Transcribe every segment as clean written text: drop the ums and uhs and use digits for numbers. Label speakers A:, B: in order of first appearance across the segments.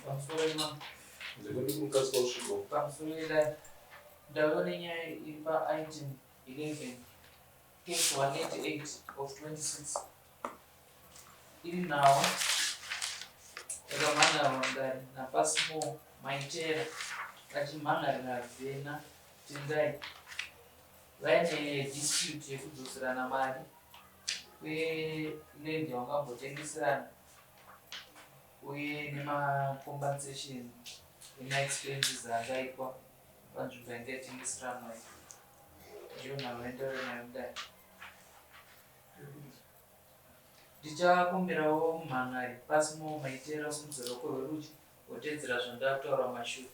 A: Pamusoro imambo.
B: Ndikuti mukasika kusvika.
A: Pamusoro yedare. Ndauya nenyaya iri paitem 11 case 188 of 26 iri nhau yakamhan'arwa mudare naPasmore Maitera achimhan'arira Vhena Tendai vaine dispute yekudzoserana mari kweland yavangambotengeserana uye nemacompensation emaexpenses angaitwa panzvimbo yanga itengeseranwa iyi. Ndiyo nhau yandauya nayo mudare. Ndichakumbirawo mumhan'ari Passmore Maitera usimudze ruoko rwerudyi wotedzera zvandakutaura mumashure.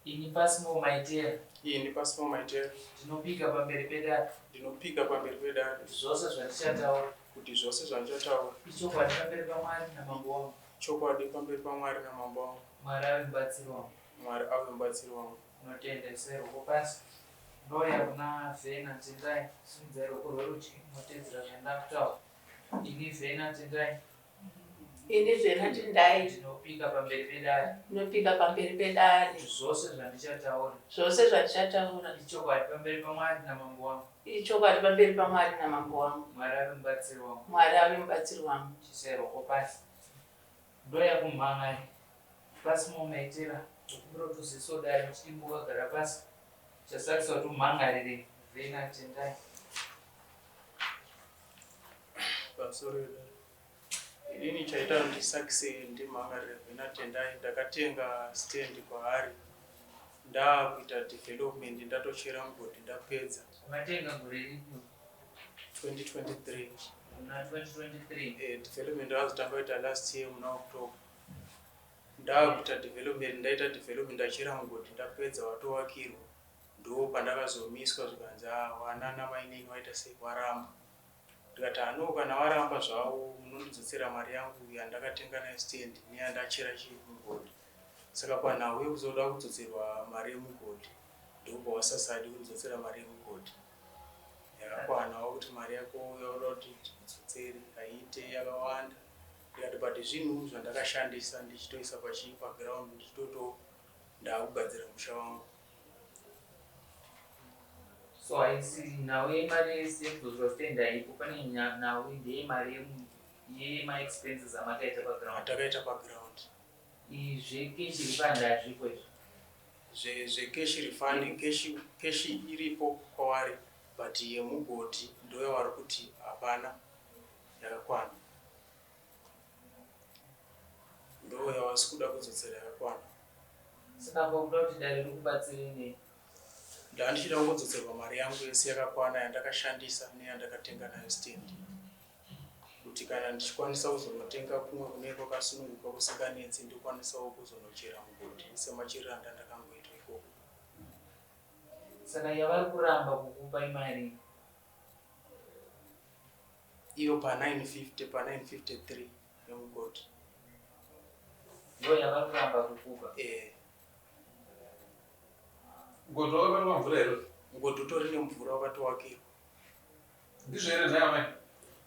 A: Ini Passmore Maitera.
C: Ini Passmore Maitera.
A: Ndinopika pamberi pedare.
C: Ndinopika pamberi pedare.
A: Kuti zvose zvandichataura.
C: Kuti zvose zvandichataura.
A: Ichokwadi pamberi paMwari namambo wangu.
C: Chokwadi pamberi paMwari namambo wangu.
A: Mwari ave mubatsiri wangu.
C: Mwari ave mubatsiri wangu.
A: Ndinotenda isai ruoko pasi. Ndouya kuna Vhena Tendai. Simudzai ruoko rwerudyi motedzera zvandakutaura. Ini Vhena Tendai.
D: Ini Vhena Tendai.
A: Ndinopika pamberi pedare.
D: Ndinopika pamberi pedare.
A: Kuti zvose zvandichataura.
D: Zvose zvandichataura.
A: Ichokwadi pamberi paMwari namambo wangu.
D: Ichokwadi pamberi paMwari namambo wangu.
A: Mwari ave mubatsiri wangu.
D: Mwari ave mubatsiri wangu.
A: Chisai ruoko pasi. Ndoya kumhan'ari. Pasi momaitira. Ndokumbira kuti uzivisewo dare muchidimbu wakagara pasi. Chasakisa kuti umhan'arire Vhena Tendai.
C: Pamusoro pedare. Inini chaita kuti ndisakise ndimhan'arire Vhena Tendai ndakatenga stand kwaari ndaakuita development ndatochera mugodhi ndapedza.
A: Matenga gore ripi?
C: 2023.
A: Muna 2023.
C: Eh, development ndakazotanga kuita last year muna October. Ndaakuita development ndaita development ndachera mugodhi ndapedza watovakirwa ndo pandakazomiswa zvikanzi ah wana namainini waita sei waramba. Ndikati hano kana waramba zvavo munondidzotsera mari yangu yandakatenga nayo stand neyandachera chii mugodhi. Saka panhau yekuzoda kudzotserwa mari yemugodhi ndopawasasadi kundidzotsera mari yemugodhi. Yakakwana wakuti mari yako yauda kuti ndikudzotsere haiite yakawanda. Ndikati but zvinhu zvandakashandisa ndichitoisa pachii paground ndichitoto ndakugadzira musha wangu.
A: So haisi nhau yemari yekudzodzwa stand haipo pane nhau ndeyemari yemaexpenses amakaita paground.
C: Atakaita paground.
A: Zvecash refund hazvipo izvi.
C: Zvecash refund cash, cash iripo kwavari but yemugodhi ndoyavari kuti hapana yakakwana. Ndo yavasi kuda kudzotsera yakakwana.
A: Saka apa ukuda kuti dare rikubatsire nei?
C: Ndandichida kungodzotserwa mari yangu yese yakakwana yandakashandisa neyandakatenga nayo stand. Kuti kana ndichikwanisa kuzonotenga kumwe kune kwakasununguka kusinganetsi ndokwanisawo kuzonochera mugodhi semacherero andandakangoita ikoko.
A: Saka yavari kuramba kukupa imari?
C: Iyo pa 950 pa 953 yemugodhi.
A: Ndo yavari kuramba kukupa?
C: Eh.
B: Mugodhi wakabatwa mvura here?
C: Mugodhi utori nemvura wakatowakirwa.
B: Ndizvo here nhai amai?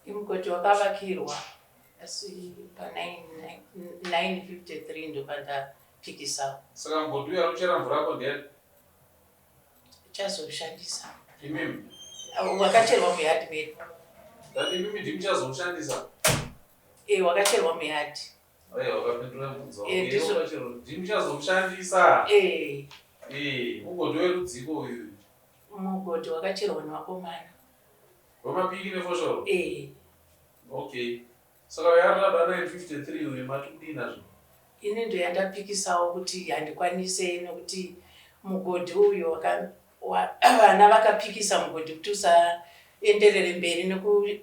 D: Mugodhi wakavakirwa asi pa 953 ndopandapikisawo.
B: Saka mugodhi uyu ari kuchera mvura apo ndiani?
D: Chazoshandisa.
B: Imimi?
D: Wakacherwa muyard medu.
B: Ndati imimi ndimi muchazoushandisa?
D: Eh, wakacherwa muyard.
B: Aiwa, wakapindura mubvunzo wangu.
D: Eh, ndizvo.
B: Wakachero ndimi muchazoushandisa?
D: Eh.
B: Eh, mugodhi werudziko uyu.
D: Mugodhi wakacherwa nevakomana.
B: Wemapiki nefoshoro?
D: Eh.
B: Okay. Saka uyu ari raba 953 uyu mati kudii nazvo?
D: Ini ndoyandapikisawo kuti handikwanise nokuti mugodhi uyu vana vakapikisa mugodhi kuti usaenderere mberi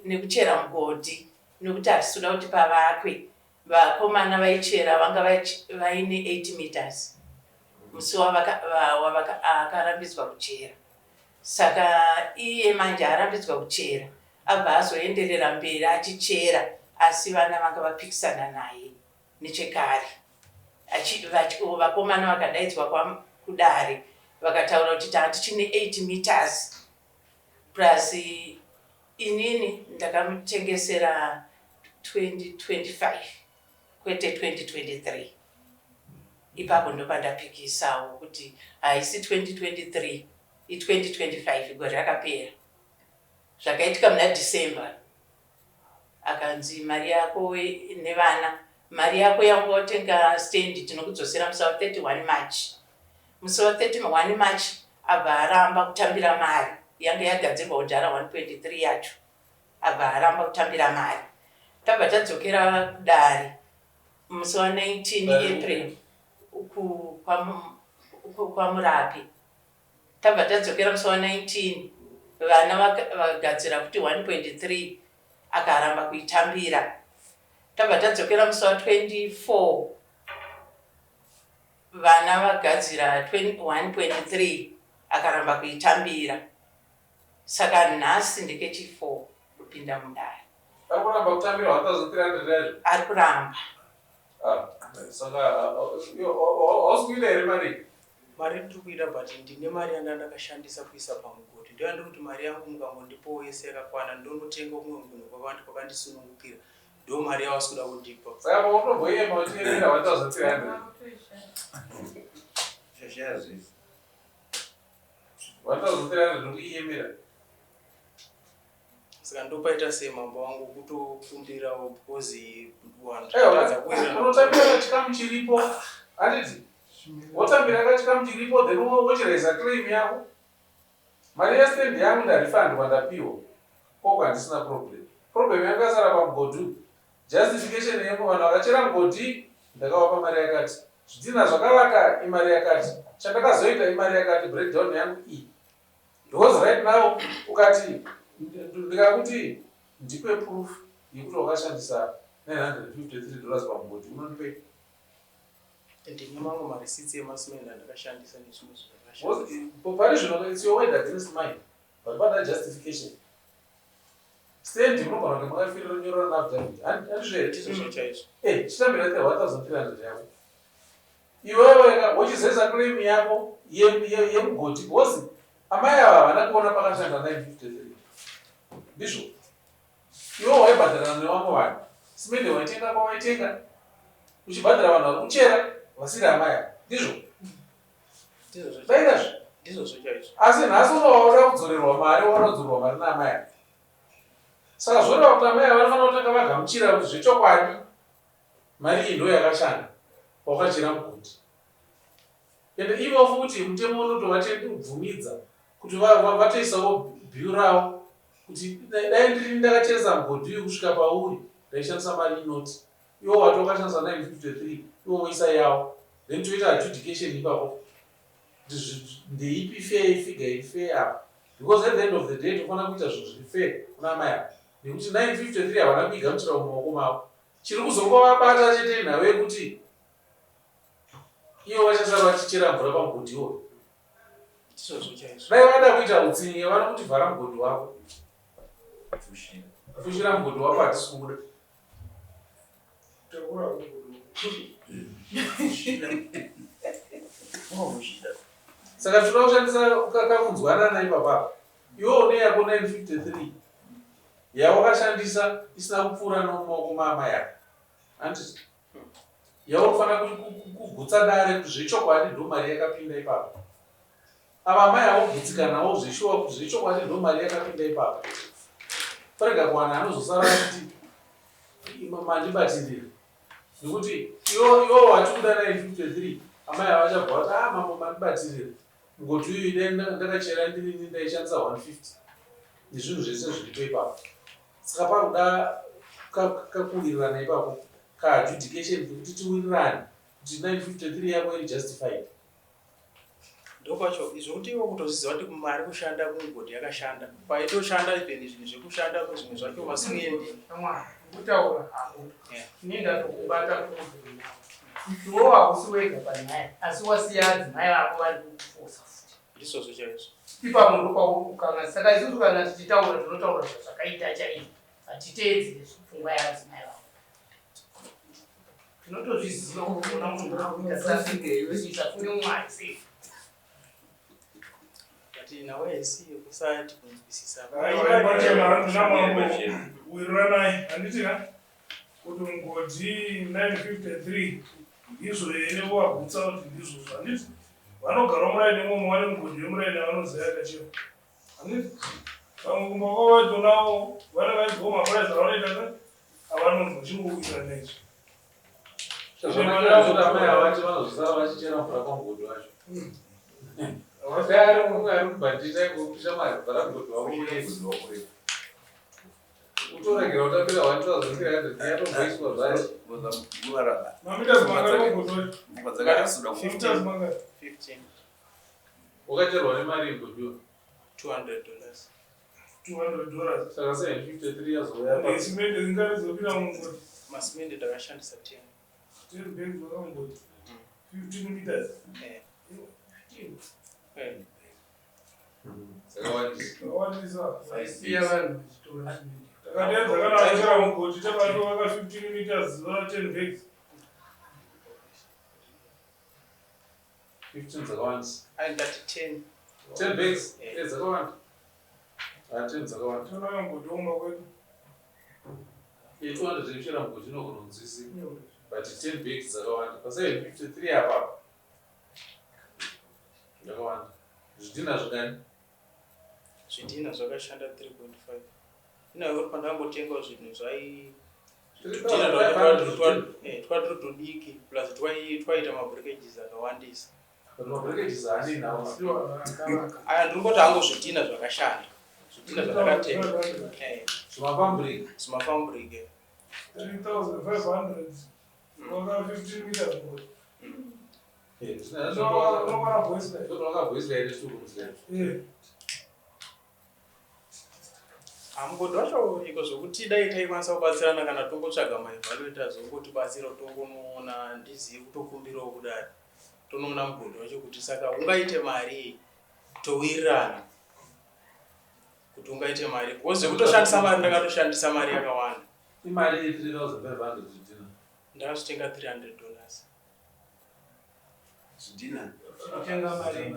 D: nekuchera mugodhi nokuti hatisi kuda kuti pavakwe. Vakomana vaichera vanga vaine 8 meters musi akarambidzwa kuchera. Saka iye manje arambidzwa kuchera abva azoenderera mberi achichera asi vana vanga vapikisana naye nechekare. Vakomana vakadaidzwa kudare vakataura kuti tanga tichine 8 meters plus inini ndakamutengesera 2025 kwete 2023. Ipapo ndopandapikisawo kuti haisi 2023, i2025, gore rakapera. Zvakaitika muna December, akanzi mari yako nevana, mari yako yanga watenga stand tinokudzosera musi wa 31 March. Musi wa 31 March abva aramba kutambira mari yanga yagadzirwa kudhara, 1.3 yacho. Abva aramba kutambira mari. Tabva tadzokera kudare musi wa 19 April kwaMurapi. Tabva tadzokera musi wa 19, vana vagadzira kuti 1.3, akaramba kuitambira. Tabva tadzokera musi wa 24, vana vagadzira 1.3, akaramba kuitambira. Saka nhasi ndekechi4 kupinda mudare.
B: Ari kuramba kutambira 1300 yacho?
D: Ari kuramba.
B: Ah, saka hausi kuita here mari?
C: Mari ndiri kuita, but ndine mari yanda ndakashandisa kuisa pamugodhi. Ndoyandiri kuti mari yangu mukangondipowo yese yakakwana, ndonotenga kumwe munhu kwakandisunungukira. Ndo mari yavasi kuda kundipa.
B: Saka paunotomboyema uchiyemera 1300?
E: Shashaya zvese.
B: 1300 ndokuiyemera.
C: Saka ndopaita sei, mambo wangu? Kutokumbirawo because vanhu
B: Aiwa,
C: tatadza kuwirirana.
B: Unotambira kachikamu chiripo, handiti? Wotambira kachikamu chiripo, then wochiraisa claim yako. Mari yestand yangu ndarefundwa, ndapiwa koko, handisina problem. Problem yangu yasara pamugodhi. Justification yemo, vanhu vakachera mugodhi ndakavapa mari yakati, zvidhina zvakavaka imari yakati, chandakazoita imari yakati, breakdown yangu iyi. Because right now ukati ndikakuti ndipe proof yekuti wakashandisa $953 pamugodhi, unondipei?
C: Ndine mamwe mareceipts emasimende andakashandisa nezvimwe zvandakashandisa.
B: Pari zvino it's your word against mine, but pada justification. Stand munogona kunge makafirira nyorera naaffidavit, handizvo here?
C: Ndizvozvo chaizvo.
B: Eh, chitambira te 1300 yako iwewe, wochizoisa claim yako yemugodhi, because amai ava havana kuona pakashanda 953. Ndizvo, iwe waibhadharana nevamwe vanhu, simende waitenga kwawaitenga, uchibhadhara vanhu vari kuchera vasiri amai ava, ndizvo?
C: Ndizvozvo.
B: Daitazvo.
C: Ndizvozvo chaizvo.
B: Asi nhasi unowaoda kudzorerwa mari, waoda kudzorerwa mari naamai ava. Saka zvoreva kuti amai ava vanofanira kutanga vagamuchira kuti zvechokwadi mari iyi ndo yakashanda wakachera mugodhi. Ende ivo futi mutemo unotovatebvumidza kuti vatoisawo bill ravo kuti dai ndiri ndakacheresa mugodhi uyu kusvika pauri, ndaishandisa mari inoti. Iwo wati wakashandisa 953, iwo woisa yawo, then toita adjudication ipapo kuti ndeipi fair figure iri fair apa. Because at the end of the day tofanira kuita zvinhu zviri fair kuna amai ava, nekuti 953 havana kuigamuchira mumaoko mavo. Chiri kuzongovabata chete nhau yekuti ivo vachasara vachichera mvura pamugodhi iwoyo.
C: Ndizvozvo chaizvo.
B: Dai vada kuita utsinye, vanokuti vhara mugodhi wako.
E: Fushira.
B: Fushira mugodhi wako, hatisi kubuda.
F: Takura mugodhi.
E: Unofushira.
B: Saka tinoda kushandisa kakunzwanana ipapapa. Iwe une yako 953 yawakashandisa isina kupfuura nomumaoko maamai ako, handiti? Yaunofanira kugutsa dare kuti zvechokwadi ndo mari yakapinda ipapo. Ava amai avogutsikanawo zveshuwa kuti zvechokwadi ndo mari yakapinda ipapo. Parega kuwana anozosara achiti mandibatirira, nekuti iwo wati kuda 953, amai ava vachabva vati, "Ah, mambo, mandibatirira. Mugodhi uyu dai ndakachera ndirini ndaishandisa 150 nezvinhu zvese zviripo ipapo." Saka pakuda kakuwirirana ipapo, kaadjudication kekuti tiwirirane kuti 953 yako iri justified.
C: Ndopacho zvokuti iwo kutozviziva kuti mari kushanda kumugodhi yakashanda, paitoshanda even zvinhu zvekushanda, zvimwe zvacho masimende.
A: Mwana, kutaura hako. Ini ndatokubata problem yako. Iwewo hausi wega panyaya, asi wasiya adzimai vako vari kukufosa futi.
C: Ndizvozvo chaizvo.
A: Ipapo ndopaukanga. Saka isusu kana tichitaura, tinotaura zvazvakaita chaizvo, hatiteedzere pfungwa yaadzimai vako. Tinotozviziva kuona munhu akuita sakuita mwari sei.
C: But nawe haisi yekusati kunzwisisa.
F: Wiriranai, handiti ka, kuti mugodhi 953. Ndizvo here kuvagutsa kuti ndizvozvo handiti vanogara muraini imomo vane mugodhi wemuraini avanoziva yakachekwa handiti vamwe kumba kwavo vatonawo vane vachiziva mapuraizi avanoita se avanonzwa chingowirirana izvi.
B: Zvakanakira kuti amai avati vanozosara vachichera mvura pamugodhi wacho. Dai ari mumwe ari mubhanditi aingopisha mari kubva ramugodhi wako uye. Utoregera kutambira 1300 yatomboiswa zvayo.
F: Mameters mangani pamugodhi wacho? Mameters mangani?
C: 15.
B: Wakacherwa nemari yemugodhi
C: 200 dollars.
F: 200 dollars.
B: Saka 753 yazouya pa.
F: Simende dzingari dzopinda mumugodhi.
C: Masimende ndakashandisa 10.
F: 10 bags vakamugoti. 15 meters.
C: Eh.
F: 15.
C: Eh.
B: Dzakawandisa.
F: Dzakawandisa.
A: Vaisiya vanhu vachitora simende.
F: Takadeedza kana vachera mugoti takatovaka 15 meters zuva 10 bags.
B: 15 dzakawandisa.
C: Ai ndati 10.
B: 10 bags.
C: Eh.
B: Eh dzakawanda. Ah 10 dzakawanda.
F: Tonovaka mugoti womba kwedu.
B: Eh 200 yekuchera mugoti inogona kunzwisika. But 10 bags dzakawanda. Pa 753 apa. Dzakawanda. Zvidhina zvingani?
C: Zvidhina zvakashanda 3.5. Ina uri pandangotengawo zvinhu zvai
B: 3500
C: twatiri tudiki plus twaita mabreakages akawandisa.
B: But mabreakages haanei nawo.
C: Aya ndiri kungoti hangu zvidhina zvakashanda. Zvidhina zvandakatenga. Eh,
B: Zvimafambric.
C: zvimafambric. Eh.
F: 3500 waka 15 meters mugoti.
B: Eh, zvidhina zvacho
F: Unokwana voice line.
B: zvotovaka voice line nechiturunzi line.
F: Eh.
C: Hamugodhi wacho iko zvokuti dai taikwanisa kubatsirana kana tongotsvaga maevaluators ongotibatsira tongonoona ndizive kutokumbirawo kudari tonoona mugodhi wacho kuti saka ungaite mari towirirana kuti ungaite mari because zvekutoshandisa mari ndakatoshandisa mari yakawanda.
B: Imari ye 3500 zvidhina.
C: Ndakazvitenga 300 dollars.
E: Zvidhina.
A: Kutenga mari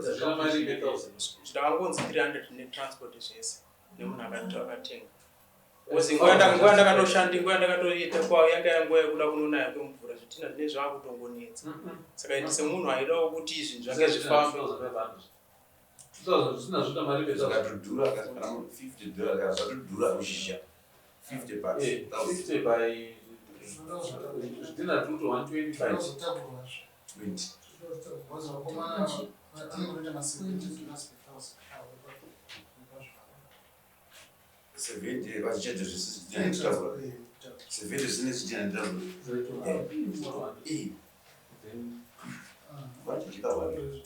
B: Zvina mari ye 1000.
C: Ndakangonzi 300 netransport zvese nemunhu akatenga. Because nguva yandakatoshandi nguva yandakatoita kwa yanga yanguva yekuda kunonaya kwemvura zvitina zvine zvakutongonetsa. Saka ini semunhu aidawo kuti zvinhu zvake zvifambe.
B: 2000 zvidhina zvinoita mari ye 1000.
E: Zvakatodhura kana 50 dollars kana zvatodhura kuzhizha. 50 bucks.
B: Eh, 50 by zvidhina tuto 125.
E: 20. 70 vachichaja zvese zvidhina nditazwa. 70 zvine zvidhina nditazwa. Eh.
B: Then
E: Vachidya
F: 200.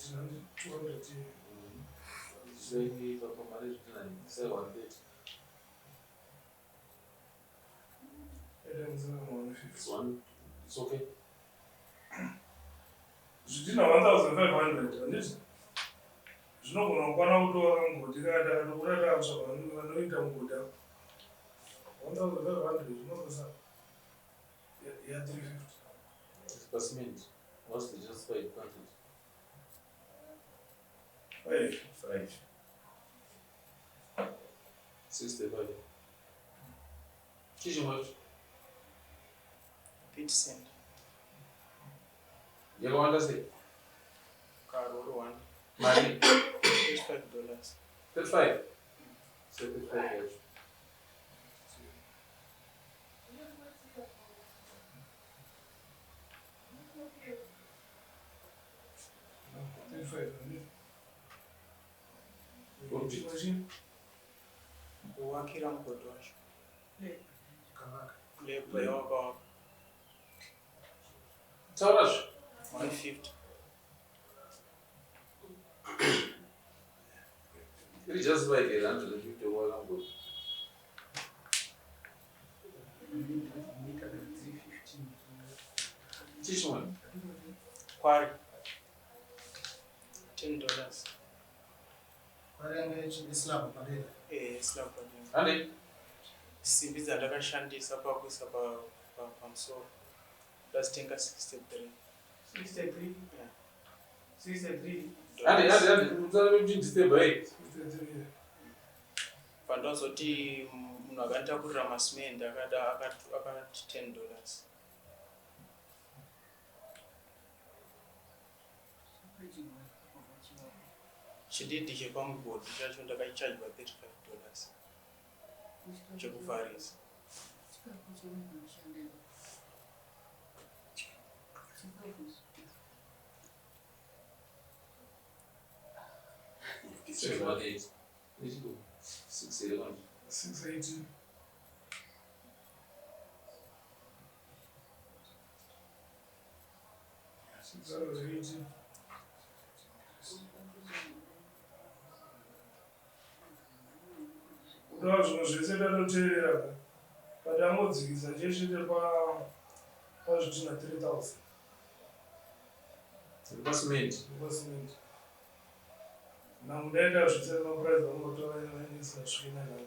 B: then ipapo mari yezvidhina say 130. It's one. It's okay.
F: Zvidhina 1500 handiti zvinogona kukwana kutovaka mugodhi kana takatokura taakutsvaga vanoita mugodhi avo 1500 zvinokosa ya 350.
B: It's per cement. What's the justified quantity?
F: 5.
E: 5.
B: 65. Chichimwe
C: Pit sand.
B: yakawanda sei?
C: Karoro 1.
B: Mari
C: 35 dollars.
B: 35. So 35 yacho.
F: Handiti
C: Kuwakira mugodhi wacho. Labor yawakawaka.
B: Taura zve.
C: 150.
B: Iri justified here 150 kuwaka mugodhi. Chichimwe.
C: Kwari. 10 dollars. Eh, slab padera.
B: Hande.
C: Simbi dzandakashandisa pakuisa pamusoro. Ndazitenga 63.
A: 63.
C: Yeah.
A: 63.
B: Hande hande hande. Mutsara muchidisturb hey.
C: Pandazoti munhu akanitakurira masimende akati 10 dollars. Chididi chepamugodhi chacho ndakachajwa 35 dollars chekuvharisa.
F: Six 18. 680. Kuda zvimwe zvese tatoteerera ka but angodzikisa chechete pazvitinha 3000
B: Pasimende.
F: Pasimende. Nangu ndaita zvese mapurazi angotora isingasviki 900.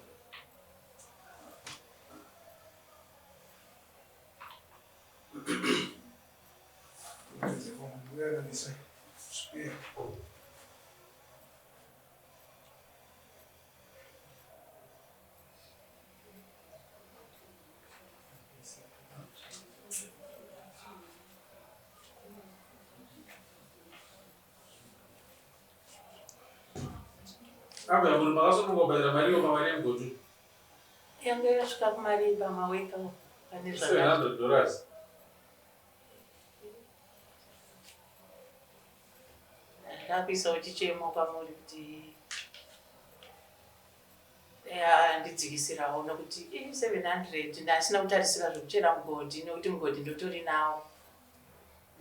B: Apa munhu makasununguka kubhadhara mari iyo pamari yemugodhi.
D: Yanga yasvika kumari pamaweka pane zvakati.
B: 700 dollars.
D: Ndakuisawo chichemo kwamuri kuti andidzikisirawo nokuti 700 ndasina kutarisira zvekuchera mugodhi nokuti mugodhi ndotori nawo.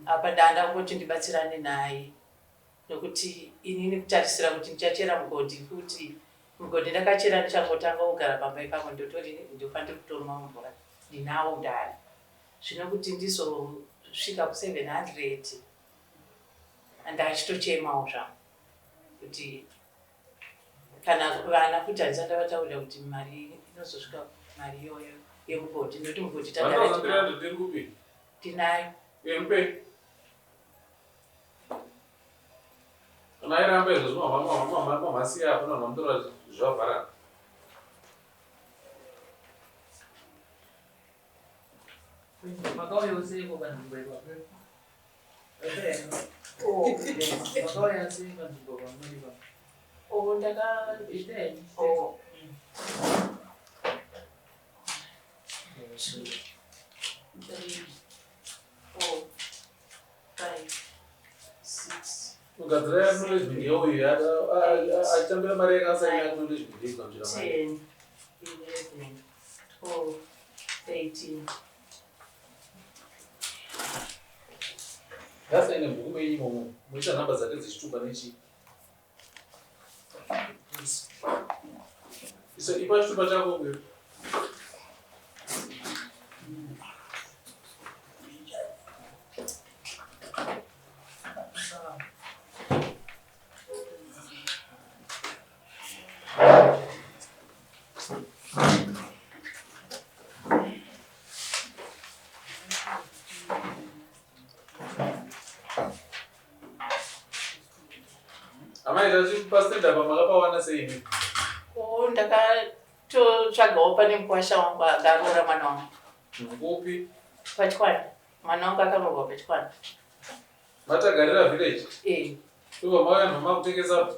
D: Apa ndanda kungoti ndibatsirane naye nokuti inini kutarisira kuti ndichachera mugodhi kuti mugodhi ndakachera ndichangotanga kugara pamba ipapo ndotori ndopandiri kutonwa mvura ndinawo kudari. Zvino kuti ndizosvika ku 700 ndachitochemawo zvangu kuti kana vana futi handisati ndavataurira kuti mari inozosvika mari iyoyo yemugodhi nekuti mugodhi tagara tinayo.
B: Kana airamba izvozvo mamasiya apana vanhu vamutora zvavharana.
A: Makauya seiko panzvimbo ipapo? Makauya sei panzvimbo pamuri ipapo?
D: Oh, ndaka
A: Itai.
D: Oh. Two, three, four, five, six.
B: Kugadzira acknowledgement yeuyu achitambira mari yakasaina acknowledgement yekugamuchira mari.
D: 10, 11, 12, 13.
B: Ngasaine bhuku menyu imomo moita nhamba dzake dzechitupa nechii. Isa ipa chitupa chako uyo. Amai tati pastand apa makapawana sei imi?
D: Oh, ndakatotsvagawo pane mukwasha wangu akaroora mwana wangu.
B: Kupi?
D: Pachikwana. Mwana wangu akaroorwa pachikwana.
B: Matagarira village?
D: Eh.
B: Ivo mauya nhoma kutengesa.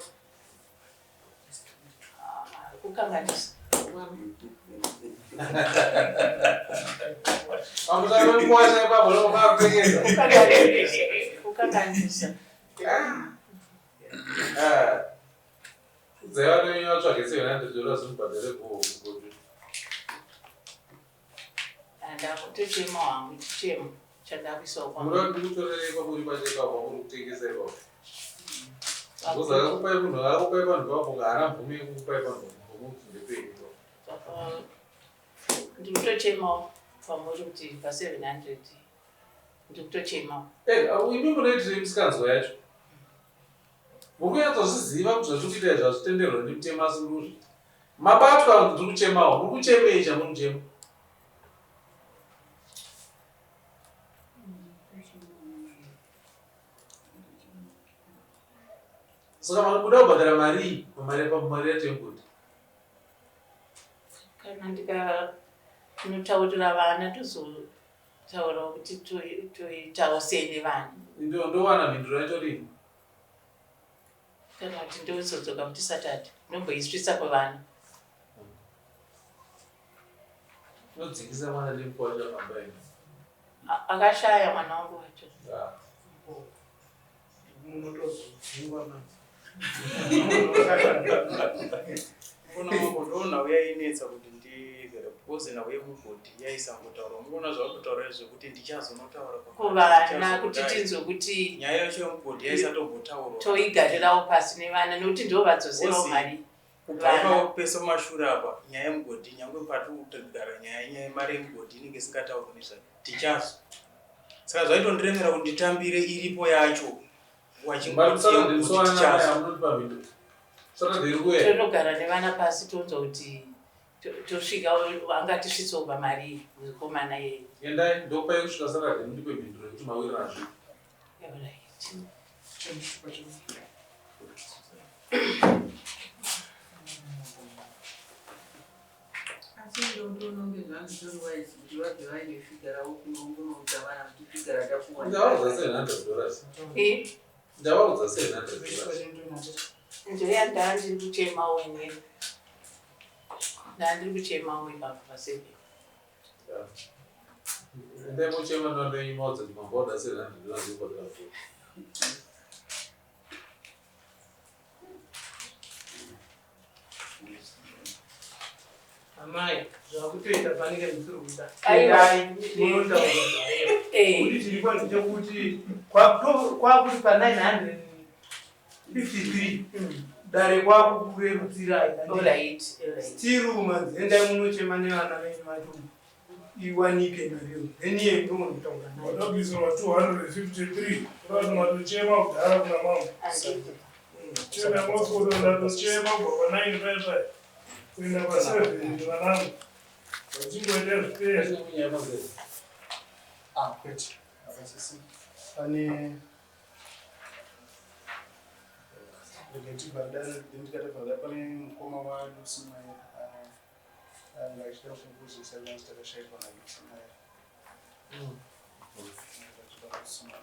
D: Kukanganisa.
B: Pamusana pemukwasha ipapo ndipo makutengesa.
D: Kukanganisa.
B: Ah. Udzai vana venyu vatsvage 700 dollars mubhadhare kugodhi.
D: Ndakutochema hangu chichemo chandakuisawo
B: Munoda
D: kwamuri.
B: kuti ndikutorerei pamuri pacho ipapo pamuri kutengesa ipapo. Because akakupai munhu akakupai vanhu ipapo haana mvumo yekukupai vanhu vomuti ndepenyu ipapo.
D: Saka ndikutochemawo kwamuri kuti pa 700 ndikutochemawo.
B: Eh, imi munoitirei misikanzwa yacho? Muri kunyatsozviziva kuti zvatiri kuita izvi hazvitenderwe nemutemo asi muri kuzviita. Mabatwa kuti ndiri kuchemawo, muri kuchemei chamuri kuchema? Saka muda kubhadhara marii pamari pamari yacho yemugodhi?
D: Kana ndikanotaurira vana tozotaurawo kuti toitawo sei nevana.
B: Ndowana mhinduro yacho rini?
D: Kana kuti ndozodzoka kuti Saturday ndomboisvitsa kuvana.
B: Unodzingisa mwana nemukwasha pamba ino.
D: Akashaya mwana wangu wacho.
G: Munotozodzingwa manje.
C: Munoona mambo ndo nhau yainetsa kuti ndigare because nhau yemugodhi yaisangotaurwa. Munoona zvakutotaura izvo kuti ndichazonotaura
D: kuvana kuti tinzwe kuti
C: nyaya yacho yemugodhi yaisatombotaurwa.
D: Toigarirawo pasi nevana nekuti ndivo vadzoserawo mari.
C: Kubva ipapo pese mumashure apa nyaya yemugodhi nyangwe patiri kugara nyaya nyaya yemari yemugodhi inenge isingataurwi nezvayo tichazo saka zvaitondiremera kuti nditambire iripo yacho wachingoti tichazo.
D: Tonogara nevana pasi tonzwa kuti tosvika angatisvitsewo pamari mukomana iyeye.
B: Endai ndokupai kusvika Saturday mundipe mhinduro yekuti mawirirana zvipi.
A: Asi ndononge zvanzi wise kuti vabve vaine figa ravo kunoudza vana kuti figa ratapuwa.
B: Ndavaudza 700 dollars.
D: Eh?
B: Ndavaudza 700 dollars.
D: Ndoya ndandiri kuchemawo inini. Ndandiri kuchemawo ipapo paseven.
B: Endai mochema nevana venyu maudza kuti mambo oda 700 dollars yekubhadhara mvura.
G: Amai, zvakutoita panenge musiri kuda.
D: Aiwa.
G: Munotaura.
D: Eh.
G: Kuti chiripo ndechekuti kwakuti pa 953 dare kwakukurerutsirai.
D: Alright, alright.
G: Still manzi endai munochema nevana venyu vacho iwanike mariyo. Then iye ndomunotaura naye.
F: Wadabvisirwa 253 kurati matochema kudhara kuna mambo.
D: Anditi.
F: Chema makodo ndatochema kubva pa 9 pai pai kuenda pa 7 vanangu. Vachingoita zvipera.
B: Nyaya mazera.
H: Ah, kwete. Hapasisi. Pane regai tivhare ndikatavhara pane mukoma waLucy Mayer anga achida kukuzivisa kuti takashaikwa naLucy Mayer. Ndachida kusuma.